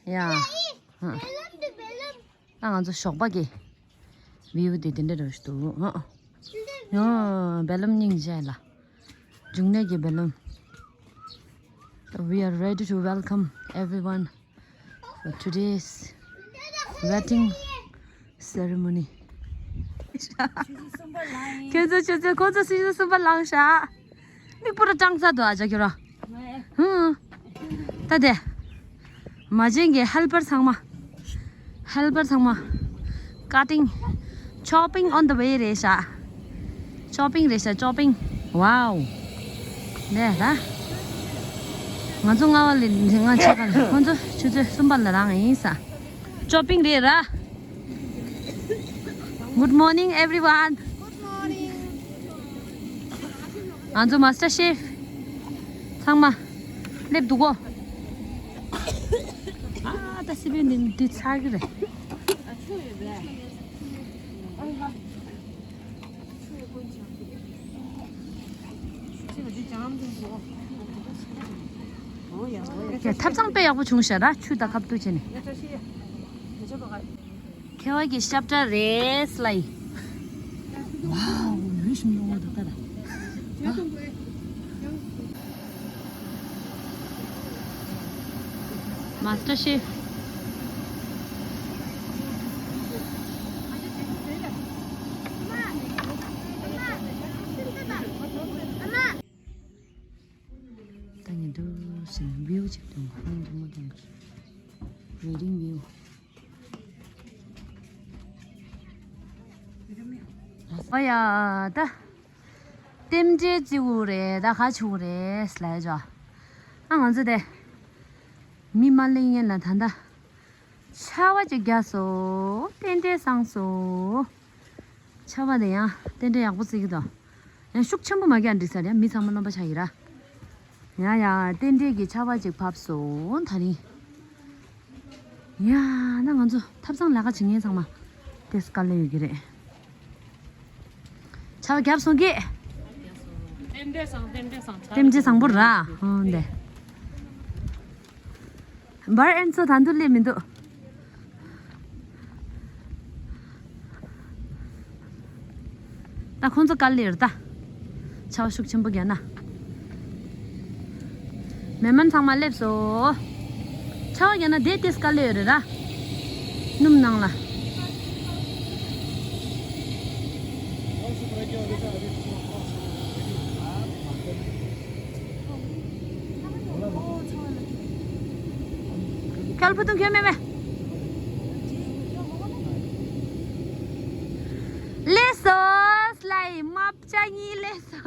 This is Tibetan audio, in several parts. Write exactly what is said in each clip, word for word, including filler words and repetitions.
ཡ། ཧ། ད་ང་ཚོ་ཞོགས་པ་གི་བིའུ་དེ་དེ་འདྲ་རེད་འདུག་ཧ། ཡ། སྦེལ་ལམ་སྙིང་རྗེ་ལ། འབྱུང་གནས་ཀྱི་སྦེལ་ལམ། We are ready to welcome everyone for today's wedding ceremony. ཁྱོད་ཚོ་ཁྱོད་ཚོ་ཁོ་ཚོ་སྲིད་ཞུ་གསུམ་པ་ལངས་ཤག་མིག་སྤུ་ར་སྐྲངས་ཚར་འདུག་ཨ་ཅག་ཁྱོད་ར། ཧུང་། ད་དེ། མ་བྱན་གྱི་ཧེལ་པར་ཚང་མ། ཧེལ་པར་ཚང་མ། Cutting, chopping on the way རེད་ཤག Chopping རེད་ཤག Chopping. Wow. ནས་ད། ང་ཚོ་ལྔ་པ་ལས་ང་ཆ་ག་ལ་ཁོང་ཚོ་ཆུ་ཚོད་གསུམ་པ་ལ་རང་ཡིན་ས། Chopping རེད་ར། Good morning everyone. Good morning. ང་ཚོ་མ་སི་ཊར་ཤེཕ་ཚང་མ་སླེབས་འདུག་གོ། ཨ་ད་སི་པན་འདི་འདི་ཚར་གི་རེད། ཡ་ཐབ་ཚང་དཔེ་ཡག་པོ་བྱུང་ཤག་ར། ཆུ་དང་ཁ་བཏུ་བྱས་ནས། ཁེ་བ་གི་ཤབ་ཏྲ་རེད་སླའི། ཝའོ། ཡུལ་ཤིང་ཡོང་བ་འདུག་ད་ད། མ་སི་ཊར་ཤེཕ། ད་ངས་འདུག་སེ་བིའུ་ཅིག་འདུག་ཧོང་འདུག་མ་འདུག Wedding view. ཨ་ཡ་ད། རྟེན་འབྲེལ་བརྩི་བོ་རེད་ད་ག་ཆུ་རེད་ལ་ཡ་ཇོ། ཨ་ང་ཚོ་དེ། མི་མ་ལེན་ཡན་ལ་ད་ད། ཆར་པ་ཅིག་རྒྱག་སོང་། རྟེན་འབྲེལ་སངས་སོང་། ཆར་པ་དེ་ཡང་རྟེན་འབྲེལ་ཡག་པོ་བརྩི་གི་འདུག་ཡང་ཤུགས་ཆེན་པོ་མ་རྒྱག་འགྲིག་ས་རེད། མི་ཚང་མ་རློན་པ་ཆགས་ཡིན་ར། ཡ་ཡ་རྟེན་འབྲེལ་གྱི་ཆར་པ་ཅིག་བབས་སོང་ད་རིང་། ཡ་ན་ང་ཚོ་ཐབ་ཚང་ལས་ཀ་བྱེད་མཁན་ཚང་མ་དེ་དཀའ་ལས་ཡོད་ཀྱི་རེད། ཆར་པ་བརྒྱབ་སོང་གི། རྟེན་འབྲེལ་བཟང་། རྟེན་འབྲེལ་བཟང་། རྟེན་འབྲེལ་བཟང་པོ་ར། ཧོང་དེ། བར་ཨན་སོ་ད་དུང་སླེབས་མི་འདུག་ད་ཁོང་ཚོ་དཀའ་ལས་རེད་ད། ཆར་པ་ཤུགས་ཆེན་པོ་བརྒྱབ་ན། མེ་མན་ཚང་མ་སླེབས་སོང་། ཆར་པ་བརྒྱབ་ན་དེ་ཏིས་དཀའ་ལས་ཡོད་རེད་ར། སྣུམ་ནང་ལ། ཁལ་ཕུ་ཏུང་ཁྱོད་མེ་མེ། ལེ་སོ་སླའི་མ། ཅ་གཉིས་ལས་སོ་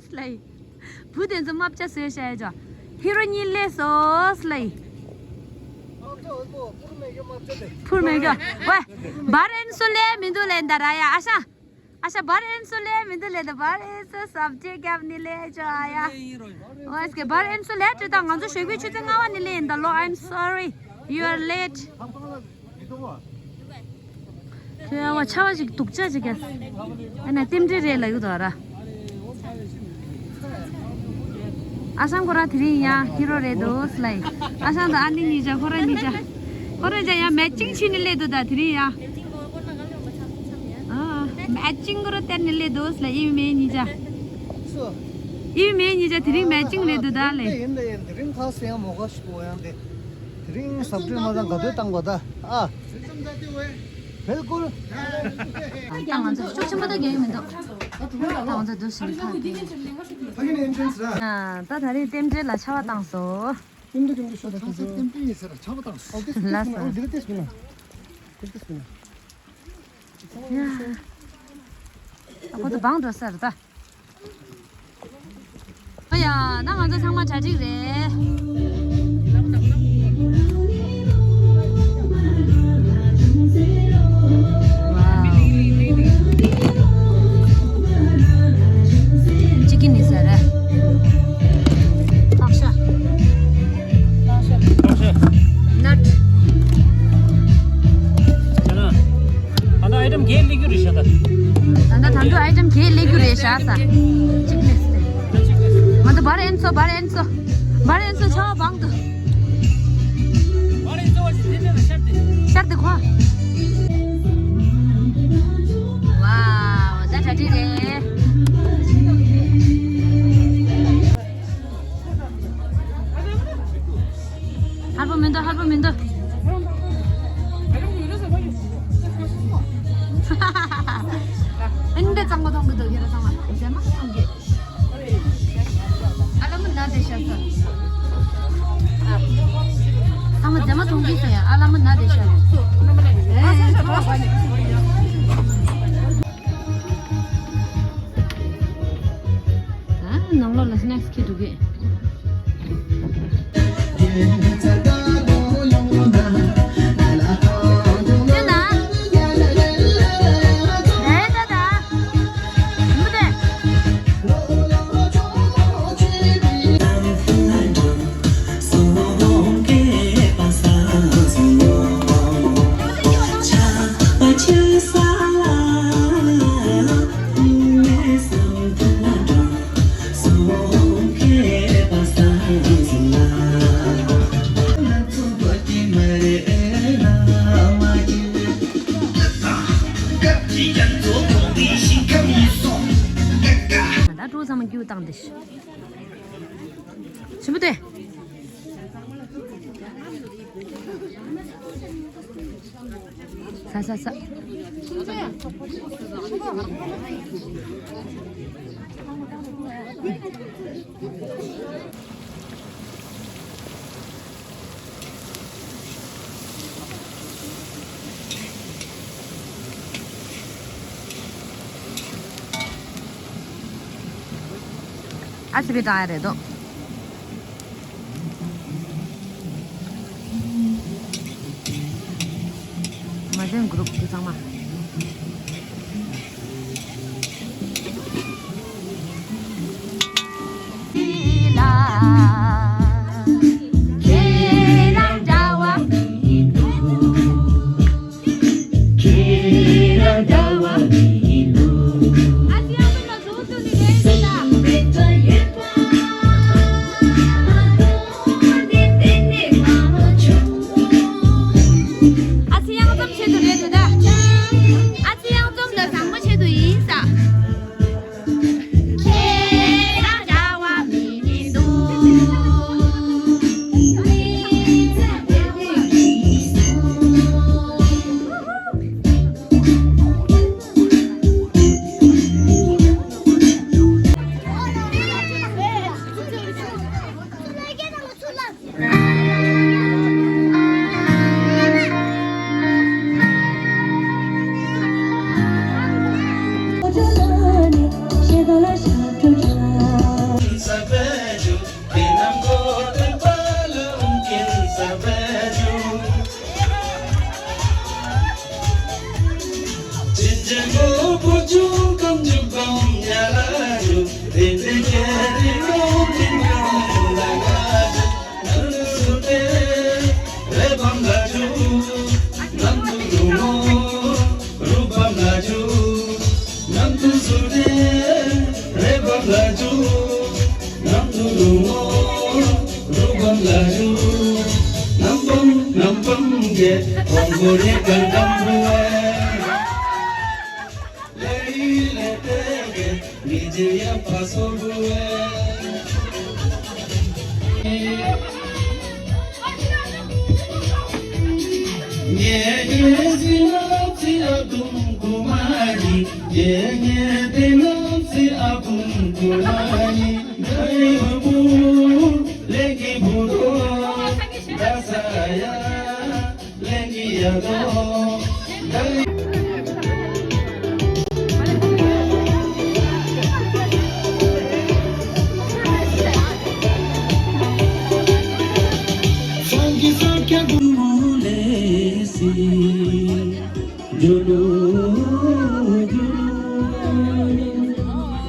སླའི། བུ་དེ་ཚོ་མ་བཅའ་བཟོས་བྱས་ཅོ། ཧི་རོ་གཉིས་ལས་སོ་སླའི། ཕུར་མེད་གྱོ། ཝེ། བར་ཨན་སོ་ལས་མི་འདུག་ལས་འདའ་ར་ཡ་ཨ་ཤ། ཨ་ཤ་བར་ཨན་སོ་ལས་མི་འདུག་ལས་འདའ། བར་ཨན་སོ་སབ་ཇེག་རྒྱབ་ནི་ལས་ཅོ་ཨ་ཡ། ཝེ་སྐེ་བར་ཨན་སོ་ལས་ཅོ་ད་ང་ཚོ་ཞོགས་པའི་ཆུ་ཚོད་ལྔ་པ་ནི་ལས་འདའ་ལོ། I'm sorry, you are late. ཁྱོད་ཨ་བ་ཆ་བ་ཞིག་སྡུག་ཅག་ཅིག་ཨ་ན་རྟེན་འབྲེལ་རེད་ལ་ཡུག་དོ་ར། ཨ་ཤང་ཁོ་ར་དེ་རིང་ཡ་ཧི་རོ་རེད་དོ་སི་ལའི། ཨ་ཤང་དང་ཨ་ནི་གཉིས་ཆ་ཁོ་ར་གཉིས་ཆ། ཁོ་ར་ཆ་ཡ་མེ་ཅིང་ཕྱིན་ནི་སླེབས་འདུག་ད་དེ་རིང་ཡ། ཨ་མེ་ཅིང་ཁོ་ར་སྟེར་ནི་སླེབས་འདུག་སི་ལའི་ཨི་མེ་གཉིས་ཆ། ཨི་མེ་གཉིས་ཆ་དེ་རིང་མེ་ཅིང་རེད་འདུག་ད་ལེ། དེ་རིང་ཁ་སེང་མོ་ག་ཞིག་གོ་ཡང་དེ། དེ་རིང་ཟབ་སྦྲེལ་མ་བཏང་ག་དུས་བཏང་དགོས་ད། ཨ། བེལ་ཀུལ། ད་ང་ཚོ་ཤུགས་ཆེན་པོ་ད་རྒྱག་གི་མི་འདུག་ད་ང་ཚོ་འདུག་སེ་ཐག་ཕ་གི་ནས་ཨེན་ཊྲན་སི་ར། ཨ། ད་ད་རེས་རྟེན་འབྲེལ་ལ་ཆར་པ་བཏང་སོང་། ཀུན་ཏུ་ཀུན་ཏུ་ཤོད་ད་ཁྱོད་ཚོ། རྟེན་འབྲེལ་ཡིན་ཟེར་ཆར་པ་བཏང་སོང་། ལགས་སོ། འོ་འདི་ག་ཏེས་མིན་ན། འདི་ག་ཏེས་མིན་ན། ཡ། ཨ་ཁོ་ཚོ་བང་འགྲོ་ས་རེད་ད། ཨ་ཡ། ད་ང་ཚོ་ཚང་མ་གྲ་སྒྲིག་རེད། ཅི་ཀིན་ནི་ཟེར་རེད། ལག་ཤ། ལག་ཤ། ནཊ། ཨ་ན་ཨའི་ཊམ་བརྒྱད་སླེབས་རྒྱུ་རེད་ཤག་ད། ད་ལྟ་ད་དུང་ཨའི་ཊམ་བརྒྱད་སླེབས་རྒྱུ་རེད་ཤག་ས། ཅིག་ལེས་ཏེ། ང་ཚོ་བར་ཨན་སོ་བར་ཨན་སོ། བར་ཨན་སོ་ཆར་པ་བང་འདུག་བར་ཨན་སོ་ཆར་ ཤར་དེ་ཁོ། ཝའོ། ད་གྲ་སྒྲིག་རེད། ཧར་པོ་མི་འདུག་ཧར་པོ་མི་འདུག་ཨིན་འདྲ་གཙང་མ་མཐོང་གི་འདུག་ཁྱེད་རང་ཚང་མ་རྫས་མ་མཐོང་གི་ཨ་ལ་མི་ན་དེ་ཤར་ས། ཚང་མ་རྫས་མ་མཐོང་གི་ཟེར་ཡ། ཨ་ལ་མི་ན་དེ་ཤར་རེད། ཨ། ནང་ལོགས་ལ་སི་ནེག་སི་འཁྱེར་འགྲོ་གི། ད་འགྲོ་ཚང་མ་རྒྱུག་བཏང་དེ། ཞིམ་པོ་དེ། ས་ས་ས། ཨ་ཙི་བི་ཏང་ཡ་རེད་དོ། མ་བྱན་གུ་རུབ་དེ་ཚང་མ། ཨ་ཙི་གཡང་འཛོམས་ཆེད་དུ་རེད་འདུག་ད། ཨ་ཙི་གཡང་འཛོམས་དང་བཟང་པོ་ཆེད་དུ་ཡིན་ས། ཁྱེད་རང་འདྲ་བ་མི་མི་འདུག་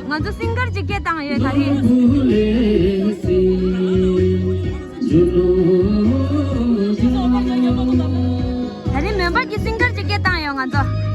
ང་ཚོ་སིང་གར་ཅིག་སྐད་བཏང་ཡོད་ད་རེས། ད་རེས་མོན་པ་གི་སིང་གར་ཅིག་སྐད་བཏང་ཡོད་ང་ཚོ།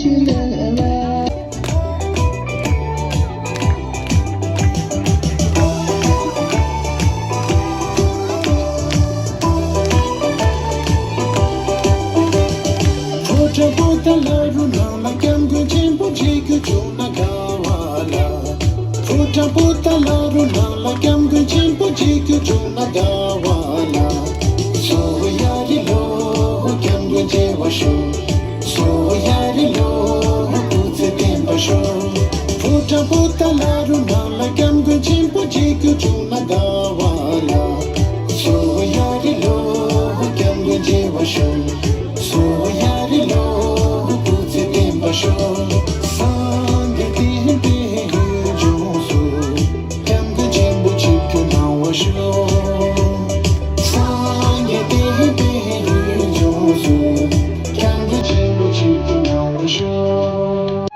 ཕོ་བྲང་པོ་ཏཱ་ལ་རུ་ནང་ལ་སྐྱབས་མགོན་ཆེན་པོ་མཇལ་རྒྱུ་བྱུང་ན་དགའ་བ་ལ། ཕོ་བྲང་པོ་ཏཱ་ལ་རུ་ནང་ལ་སྐྱབས་མགོན་ཆེན་པོ་མཇལ་རྒྱུ་བྱུང་ན་དགའ་བ་ལ། སོ་ཡ་རི་ལོ་སྐྱབས་མགོན་མཇལ་བར་ཤོག་སོ་ཡ་རི་ལོ་སྐུ་ཚེ་བརྟན་པར་ཤོག་ཕོ་བྲང་པོ་ཏཱ་ལ་རུ་ནང་ལ་སྐྱབས་མགོན་ཆེན་པོ་མཇལ་རྒྱུ་བྱུང་ན་དགའ་བ་ལ། སོ་ཡ་རི་ལོ་སྐྱབས་མགོན་མཇལ་བར་ཤོག་སོ་ཡ་རི་ལོ་སྐུ་ཚེ་བརྟན་པར་ཤོག་སངས་རྒྱས་བསྟན་པའི་ཡུལ་ལྗོངས་སུ། སྐྱབས་མགོན་ཆེན་པོ་ཆིབས་བསྒྱུར་གནང་བར་ཤོག་སངས་རྒྱས་བསྟན་པའི་ཡུལ་ལྗོངས་སུ། སྐྱབས་མགོན་ཆེན་པོ་ཆིབས་བསྒྱུར་གནང་བར་ཤོག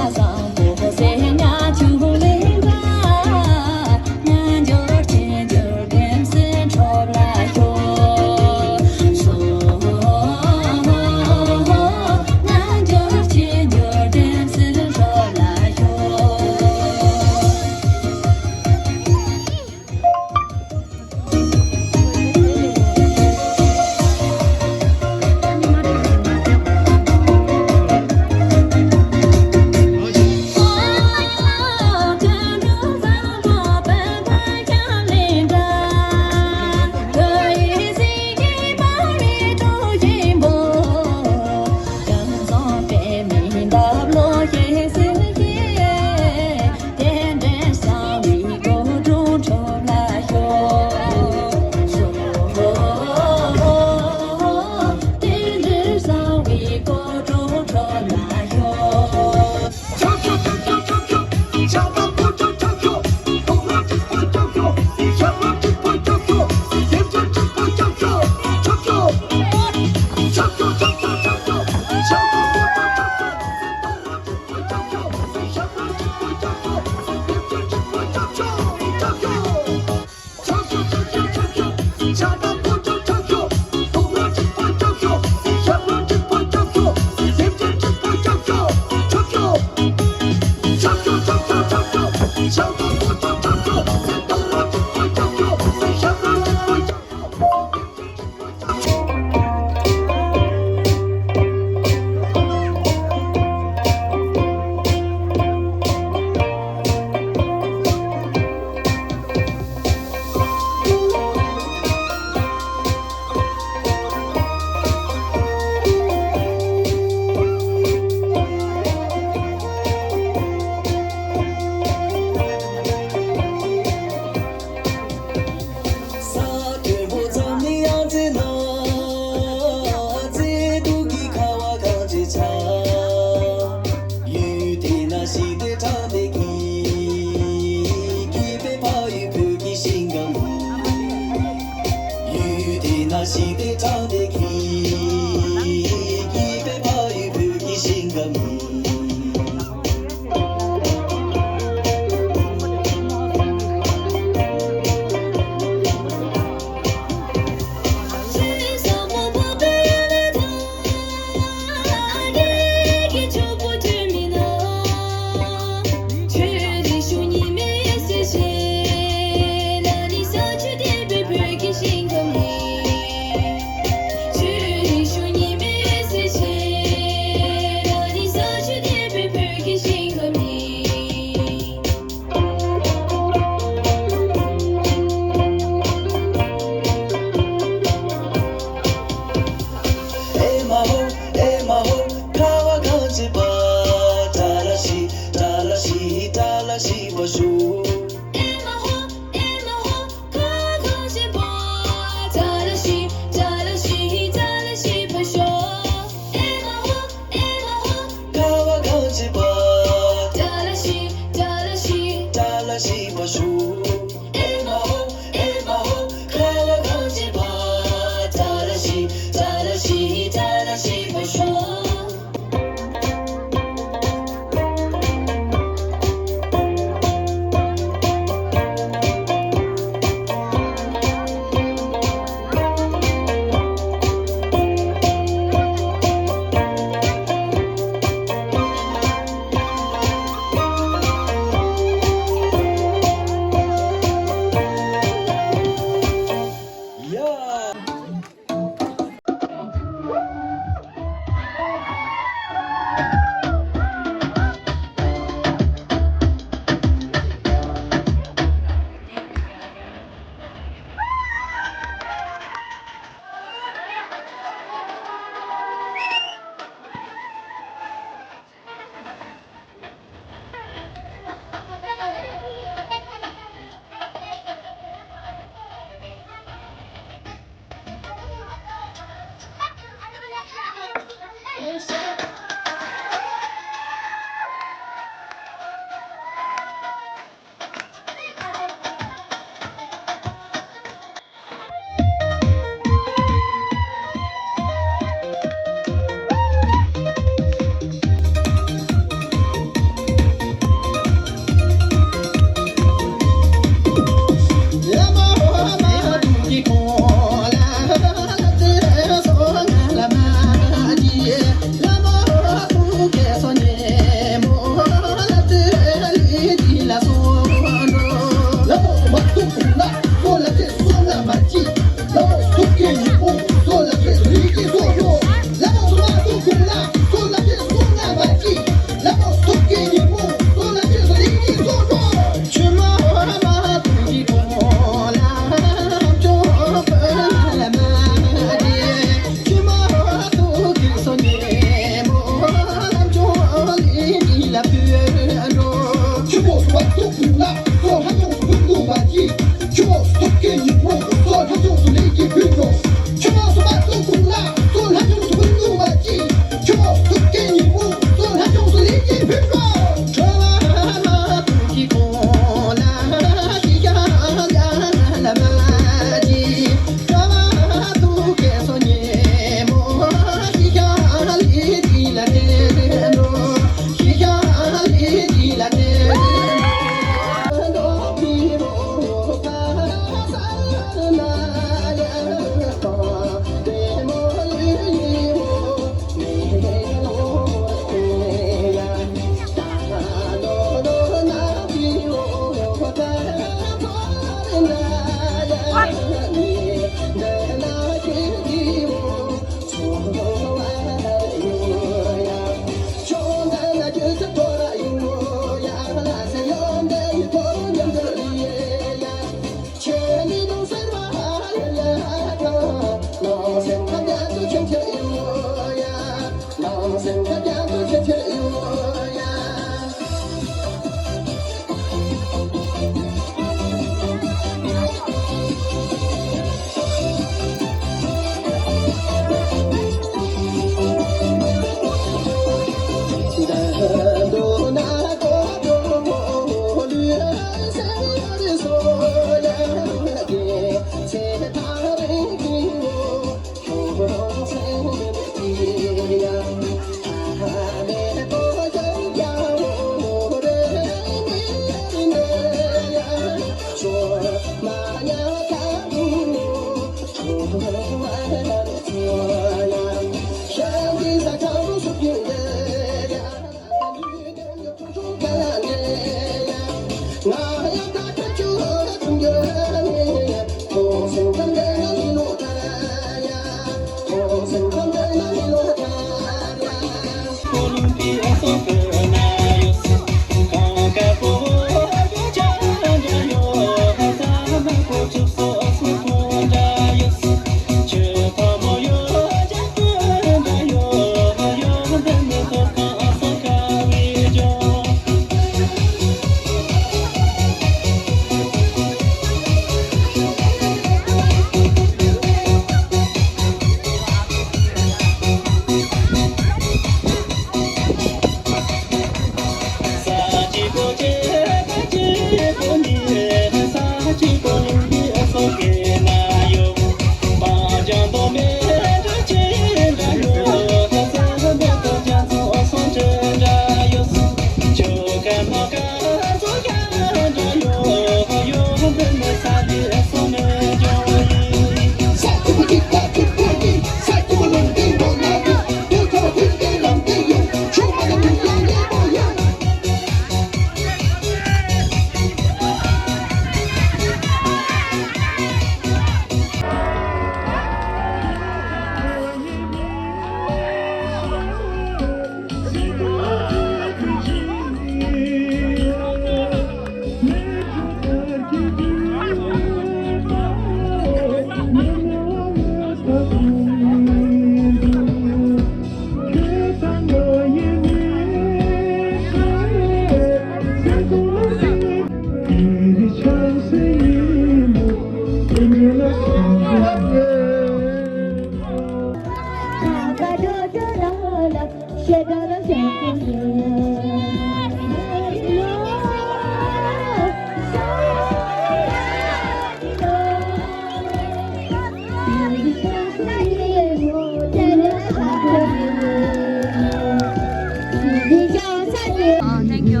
Thank you.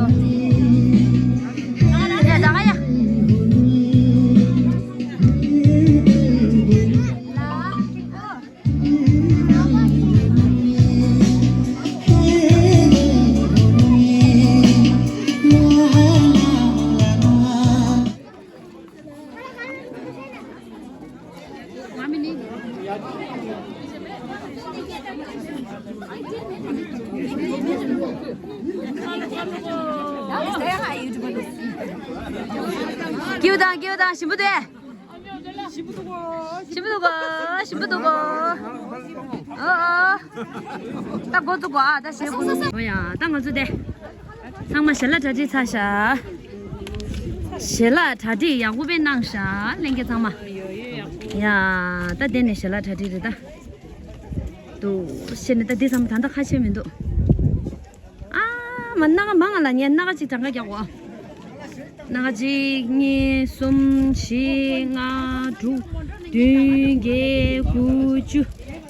ཡ་ད་ག་ཡ། སྐྱིད་པོ་དང་སྐྱིད་པོ་དང་ཞིམ་པོ་དེ། ཞིམ་པོ་འདུག་གོ། ཞིམ་པོ་འདུག་གོ། ཞིམ་པོ་འདུག་གོ། ཨོ་ཨོ། ད་འགོ་བཙུགས་གོ་ཨ། ད་ཞེ་པོ། ཨོ་ཡ། ད་ང་ཚོ་དེ་ཚང་མ་ཞལ་ལག་གྲ་སྒྲིག་ཚར་ཤག་ཞལ་ལག་གྲ་སྒྲིག་ཡག་པོ་དཔེ་གནང་ཤག་ལྷན་རྒྱས་ཚང་མ། ཡ། ད་དེ་ནས་ཞལ་ལག་གྲ་སྒྲིག་རེད་ད། འདུག་ཤེས་ནས་ད་འདི་ཚང་མ་ད་ལྟ་ཁ་ཕྱེ་མི་འདུག་ཨ་མ་སྣ་ཁ་མང་ང་ལ་ཉན། སྣ་ཁ་གཅིག་གྲངས་ཀ་རྒྱག་གོ། སྣ་ཁ་གཅིག་གཉིས་གསུམ་བཞི་ལྔ་དྲུག་བདུན་བརྒྱད་དགུ་བཅུ།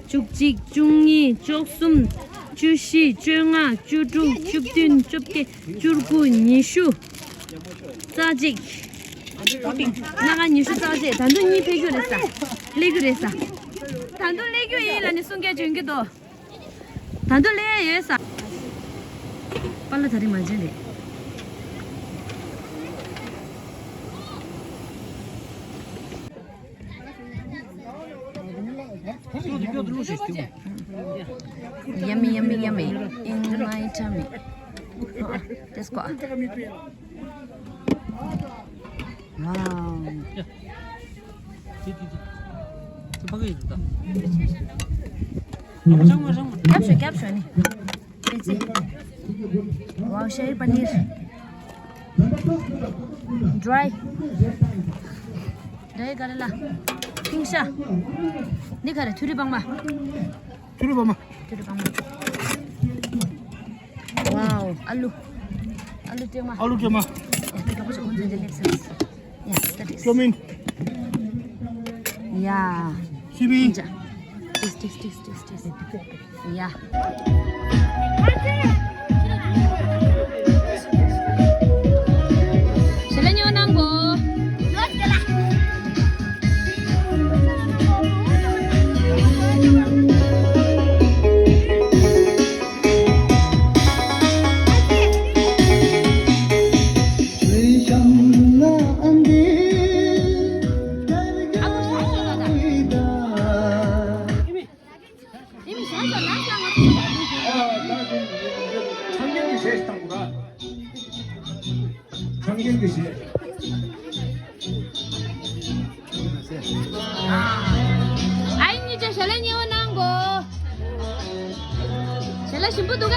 བཅུ་གཅིག་བཅུ་གཉིས་བཅུ་གསུམ་བཅུ་བཞི་བཅོ་ལྔ་བཅུ་དྲུག་བཅུ་བདུན་བཅོ་བརྒྱད་བཅུ་དགུ་ཉི་ཤུ། རྩ་གཅིག་སྣ་ཁ་ཉི་ཤུ་རྩ་གཅིག་ད་དུང་གཉིས་ཕེབས་རྒྱུ་རེད་ས། སླེབས་རྒྱུ་རེད་ས། ད་དུང་སླེབས་རྒྱུ་ཡིན་ལབ་ནས་གསུང་སྐད་བྱོན་གྱི་འདུག་ད་དུང་ལས་ཡོད་ས། པཱ་ལགས་ད་རིང་མ་བྱོན་རེད། Yummy, yummy, yummy. In my tummy. ཨ། ཏེ་སྐོ། Wow. རྒྱབ་ཤོག་རྒྱབ་ཤོག་ནི། ཨེ་ཙི། Wow, ཤ་ཧི་པ་ནིར། Dry. Dry ག་རེ་ལ། ཕིང་ཤ། ནི་ག་རེ། ཐུ་རི་སྤང་མ། ཐུ་རི་སྤང་མ། ཐུ་རི་སྤང་མ། Wow, ཨ་ལུ། ཨ་ལུ་ཀྲེ་མ། ཨ་ལུ་ཀྲེ་མ། ཡ་ད་ག་པོ་ཞིག་ཁོང་ཚོ་འདི་སླེབས་སོང་། ཡ་ད་དེ། ཀྲོ་མིན། ཡ། ཤི་མིན། ཡ། ཏིས་ཏིས་ཏིས་ཏིས་ཏིས། ཡ། ཞལ་ལག་ཉོ་གནང་གོ། ཨ་ཁུ་ཤ་ཤ་ལ་ཤ་ང་ཚོ། ཨ་ད་དེ་ཆང་རྐྱལ་གྱི་གཞས་ཤིག་བཏང་དགོས་ར། ཆང་རྐྱལ་གྱི་གཞས། ཨ་ཡིན་ཉི་ཅ་ཞལ་ལག་ཉེ་བོ་གནང་གོ། ཞལ་ལག་ཞིམ་པོ་འདུག་ག།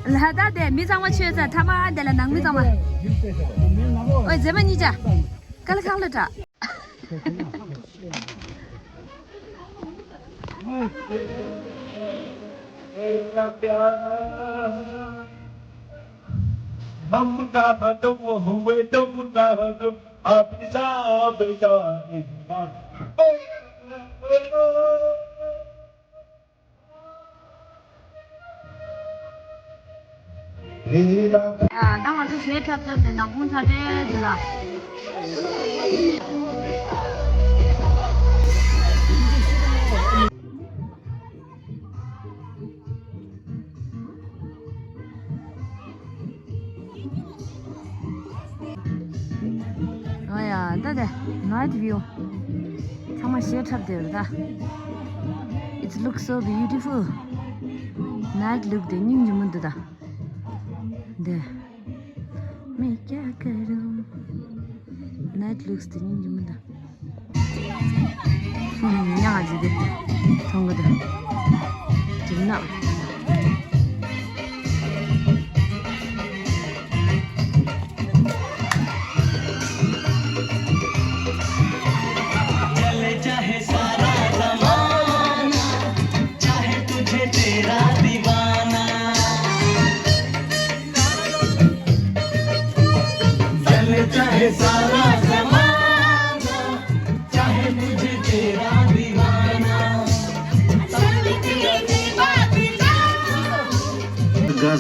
ལྷ་ད་དེ་མི་ཚང་མ་ཆོས་ཚ་ཐ་མ་དེ་ལ་ནང་མི་ཚང་མ། ཨོའི་མཛེས་མ་གཉིས་ཆ། ཀ་ལ་ཁང་ལ་གྲགས། ད་ང་ཚོ་གཞས་འཁྲབ་འཁྲབ་ནས་ནང་ཁུང་ཚ་དྲོད་འདི་ལ། ཨ་ཡ་ད་དེ་night view། ཚང་མ་གཞས་འཁྲབ་བསྡད་ཡོད་རེད་ད། It looks so beautiful. Night look དེ་སྙིང་རྗེ་མོ་འདུག་ད། དེ། མི་ཀྱ་ཀ་རུ། Night looks དེ་སྙིང་རྗེ་མོ་འདུག་ཧུམ། ཉག་ཅིག་དེ་མཐོང་གི་འདུག་ཅིག་ན།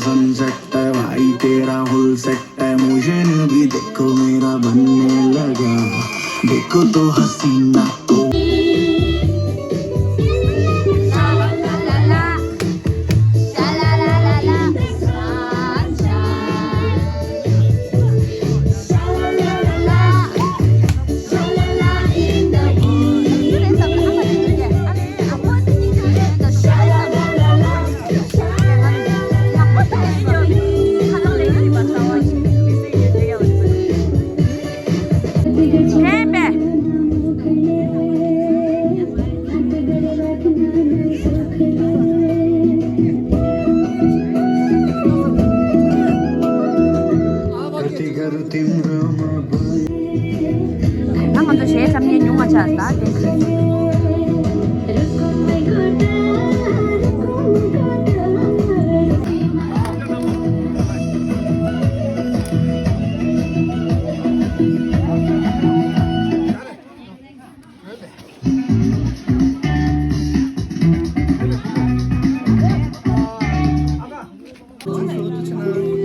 सनसेट है भाई, तेरा full set है। मोशन भी देखो मेरा बनने लगा, देखो तो हसीना को। ང་ང་ཚོ་གཞས་འཁྲབ་མཁན་ཉུང་བ་ཆགས་ད་དེ།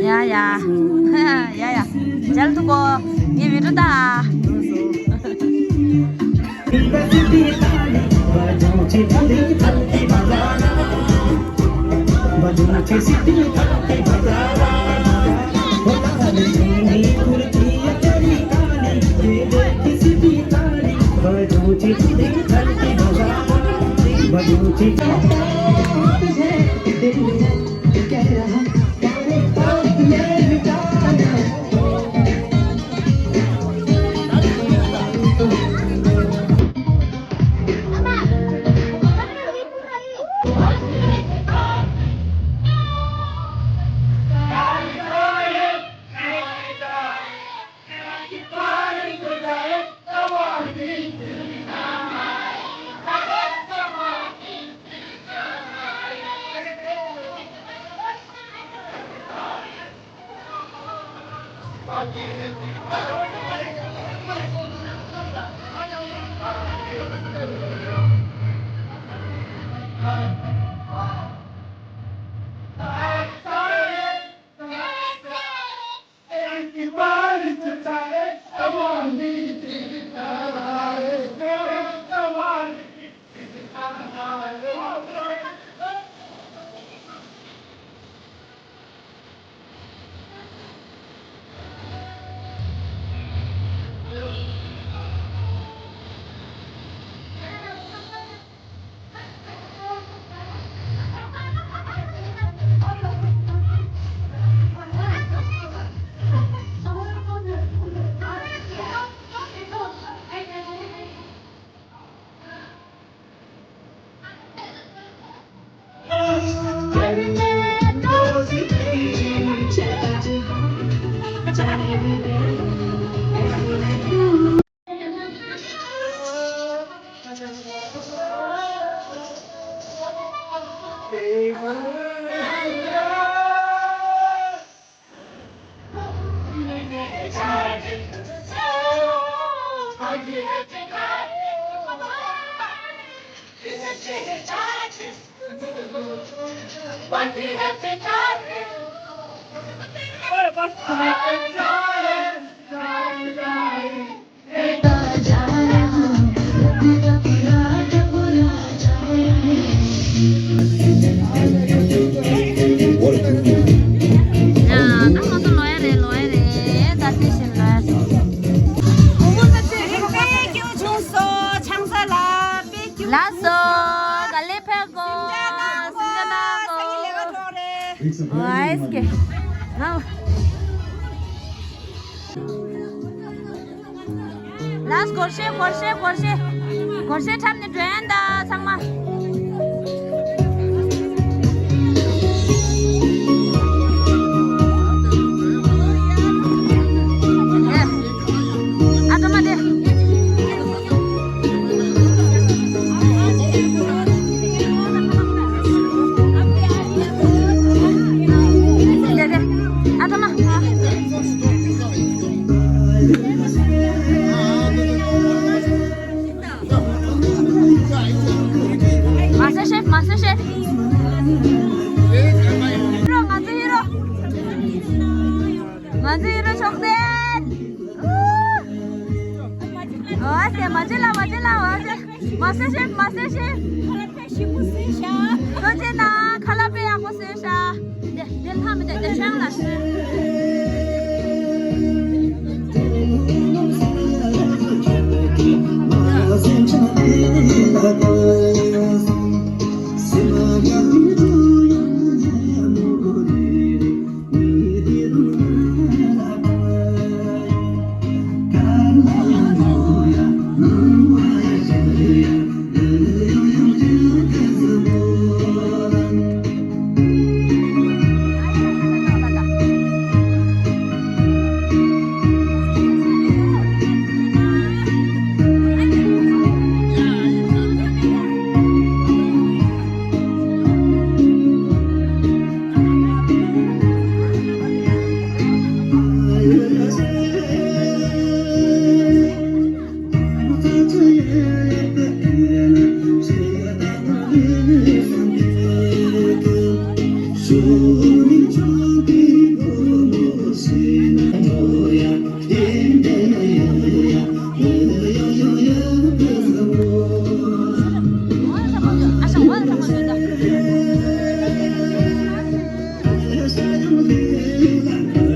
ཡ་ཡ། ཡ་ཡ། མཇལ་ཐུབ་གོ་ངའི་བི་ཌིའོ་ལྟ། ཡ། ད་ང་ཚོ་ལོག་ཡ་རེད། ལོག་ཡ་རེད། ད་དེ་བཞིན་ལོག་ཡ་རེད། དཔེ་སྐྱིད་བྱུང་སོང་། ཆང་ས་ལ་དཔེ་སྐྱིད། ལགས་སོ། ག་ལེ་ཕེབས་གོ། སེམས་ཅན་ནང་གོ། སེམས་ཅན་ནང་གོ། སང་ཉིན་ལས་ཀ་འགྲོ་རེད། ཨོ་ཨེ་སི་ཀེ། ང་ལགས། སྒོར་གཞས། སྒོར་གཞས། སྒོར་གཞས། སྒོར་གཞས་འཁྲབ་ནས་འགྲོ་ཡ་ད་ཚང་མ། ཨ་ཀ་མ་དེ། ཨ་ཀ་མ། མ་སེ་ཤེ། མ་སེ་ཤེ། ཧི་རོ། ང་ཚོ་ཧི་རོ། ང་ཚོའི་ཡུལ་གྲུ་མཆོག་སྟེ། ཨོ་སེ་མ་བྱེད་ལ་མ་བྱེད་ལ་མ་བྱེད། མ་ཟེར་ཤེས་མ་ཟེར་ཤེས། ཁ་ལག་ཕལ་ཞིབ་པོ་ཟོས་ཤག་ཐུགས་རྗེ་གནང་། ཁ་ལག་དཔེ་ཡག་པོ་ཟོས་ཤག་དེ་དེ་ལྷ་མི་དེ་དེ་ཆང་ལ།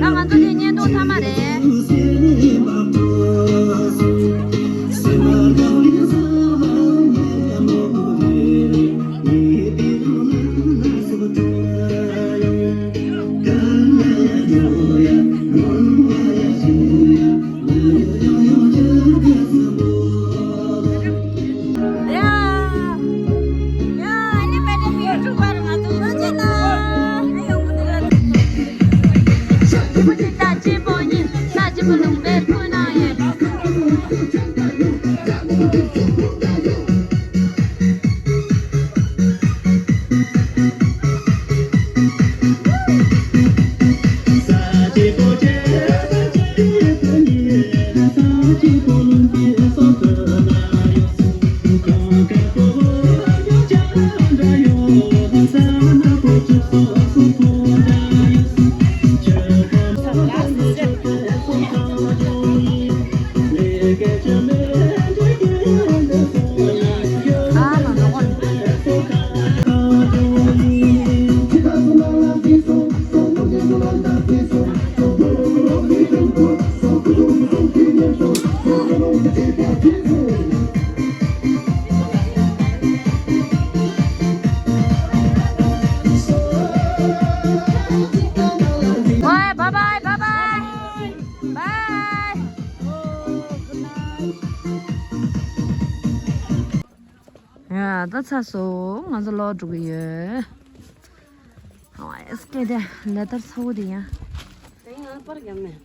ད་ང་ཚོ་དེ་བརྙན་ཐུང་མཐའ་མ་རེད། Bye bye bye bye. Bye. ཡ་ད་ཚར་སོང་། ང་ཚོ་ལོག་འགྲོ་གི་ཡོད། ཨ་སྐད་དེ་ལས་ལྟར་ཚ་བོ་དེ་ཡང་། དེ་ང་པར་རྒྱབ་མེད།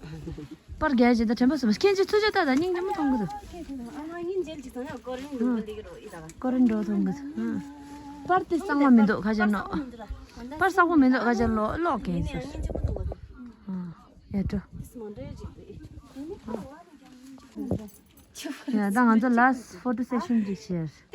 པར་རྒྱག་བྱེད་ད་དྲན་པ་སོང་། ཁྱེད་ཀྱི་ཚུར་ཕྱོགས་ལྟ་ད་སྙིང་རྗེ་མོ་མཐོང་གི་འདུག་ཨ་མ་སྙིང་རྗེ་ཅིག་སོང་ཡ། ཀོ་རིན་འདུག་པ་འདི་གི་རོ་ཨི་ད་ག་ཀོ་རིན་འགྲོ་མཐོང་གི་འདུག་ཨ། པར་དེ་གཙང་མ་མི་འདུག་ཁ་ཤས་ནོ། པར་གཙང་པོ་མི་འདུག་ཁ་ཤས་ལོ་ལོག་གན་ཟེར། ཨ་ཡ་འགྲོ། ཡ་ད་ང་ཚོ་last photo session ཅིག་བྱས།